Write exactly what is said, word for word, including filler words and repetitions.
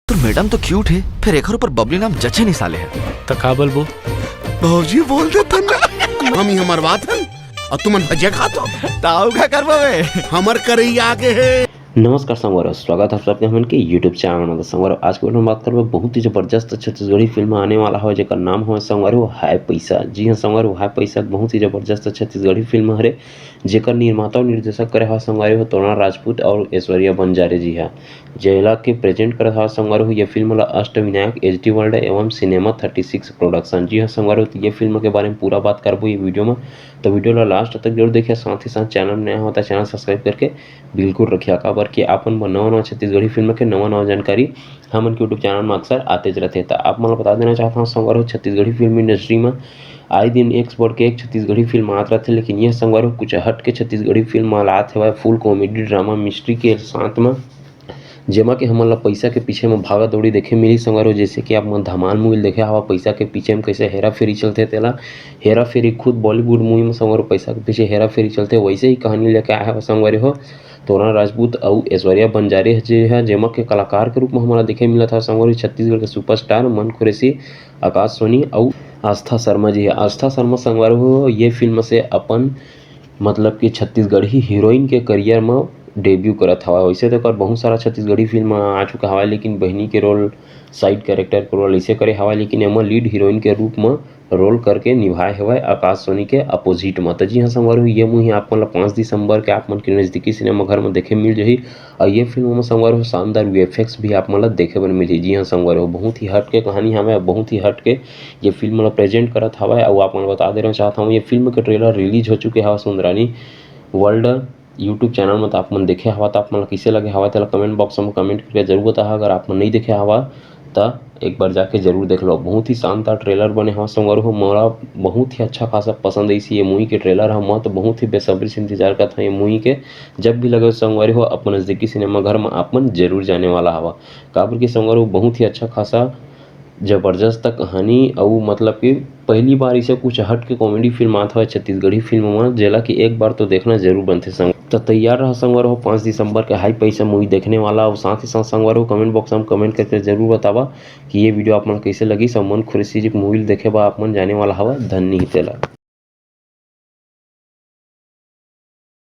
तो मैडम तो क्यूट है, फिर एकर ऊपर बबली नाम जचे नहीं साले है। त का बोलबो? भौजी बोल देथन ना। हम ही हमर बात हन और तुमन भजिया खात हो। ताऊ का करबो बे? हमर करैया आगे है। नमस्कार संगवारी हो, स्वागत है आप सबके हमन के YouTube चैनल में। तो संगवारी हो, आज के वीडियो में बात करबो बहुत ही जबरदस्त छत्तीसगढ़ी फिल्म आने वाला है, जेकर नाम है संगवारी हो हाय पैसा। जी हाँ संगवारी हो, हाय पैसा बहुत ही जबरदस्त छत्तीसगढ़ी फिल्म हरे, जेकर निर्माता और निर्देशक करे हवा संगवारी हो तोरण राजपूत और ऐश्वर्या बंजारे जी हा, जेला के प्रेजेंट करत हवा संगवारी हो ये फिल्म ला अष्टविनायक एच डी वर्ल्ड एवं सिनेमा थर्टी सिक्स प्रोडक्शन। जी हाँ संगवारी हो, तो ये फिल्म के बारे में पूरा बात करबो ये वीडियो में, तो वीडियो ला लास्ट तक जरूर देखिए। साथ ही साथ चैनल में नया हो तो चैनल सब्सक्राइब करके बिल्कुल रखिया, काबर कि आपन बर नवा नवा छत्तीसगढ़ी फिल्म के नवा नवा जानकारी हमन के YouTube चैनल में अक्सर आतेच रथे। त आप मन ल बता देना चाहत हव संगवारी हो, छत्तीसगढ़ी फिल्म इंडस्ट्री में आए दिन एक से बढ़ के एक छत्तीसगढ़ी फिल्म आत रथे, लेकिन यह संगवारी हो कुछ हट के छत्तीसगढ़ी फिल्म आत हवय, फुल कॉमेडी ड्रामा मिस्ट्री के साथ में, जेमा के हमन ला पैसा के पीछे में भागा दौड़ी देखे मिली संगवारी हो। जैसे कि आप मन धमाल मूवी देखे हवा, पैसा के पीछे में कैसे हेरा फेरी चलथे तेला, हेरा फेरी खुद बॉलीवुड मूवी में संगवारी हो पैसा के पीछे हेरा फेरी चलथे, वैसे ही कहानी लेके आए हवा संगवारी हो तोरण राजपूत अउ ऐश्वर्या बंजारे ह जे ह, जेमा के कलाकार के रूप में हमन ला देखे मिलत हवय संगवारी हो छत्तीसगढ़ के सुपरस्टार मन कुरैशी, आकाश सोनी अउ आस्था शर्मा जी ह। आस्था शर्मा संगवारी हो ये फिल्म से अपन मतलब कि छत्तीसगढ़ी हीरोइन के करियर म डेब्यू करत हवय। वैसे तो एकर बहुत सारा छत्तीसगढ़ी फिल्म आ चुका हवय, लेकिन बहिनी के रोल, साइड कैरेक्टर के रोल ऐसे करे हवय, लेकिन एमा लीड हीरोइन के रूप म रोल करके निभाए हवय आकाश सोनी के अपोजिट म। त जी हाँ संगवारी हो, ये मूवी आप मन ला पाँच दिसंबर के आप मन के नजदीकी सिनेमा घर म देखे मिल जही। अउ ये फिल्म म संगवारी हो शानदार वी एफ एक्स भी आप मन ला देखे बर मिलही। जी हाँ संगवारी हो, बहुत ही हट के कहानी हवय, बहुत ही हट के ये फिल्म ला प्रेजेंट करत हवय। अउ आप मन ला बता दे रहना चाहत हवं, ये फिल्म के ट्रेलर रिलीज हो चुके हवय सुंदरानी वर्ल्ड YouTube चैनल में, तो आप मन देखे हवा, तो आप मन ला कइसे लगे हवा, तेला कमेंट बॉक्स में कमेंट करके जरूर बताहा। अगर आप मन नहीं देखे हवा, त एक बार जाके जरूर देख लो। बहुत ही शानदार ट्रेलर बने हवा संगवारी हो, मोला बहुत ही अच्छा खासा पसंद आइस ये मूवी के ट्रेलर ह। मैं तो बहुत ही बेसब्री से इंतजार करत हूँ ये मूवी के। जब भी लगे संगवारी हो, अपन नजदीकी सिनेमा घर में आप मन जरूर जाने वाला हवा, काबर कि संगवारी हो बहुत ही अच्छा खासा जबरदस्त कहानी अउ मतलब कि पहली बार इसे कुछ हट के कॉमेडी फिल्म आत हवय छत्तीसगढ़ी फिल्म म, जेला कि एक बार तो देखना जरूर बनथे संग। त तैयार रहा संगवारी हो, पाँच दिसंबर के हाई पैसा मूवी देखने वाला। अउ साथ ही साथ संगवारी हो कमेंट बॉक्स में कमेंट करके जरूर बतावा कि ये वीडियो आप मन कइसे लगिस अउ मन कुरैशी जी के मूवी देखे बर आप मन जाने वाला हवा धन्नी ही तेला।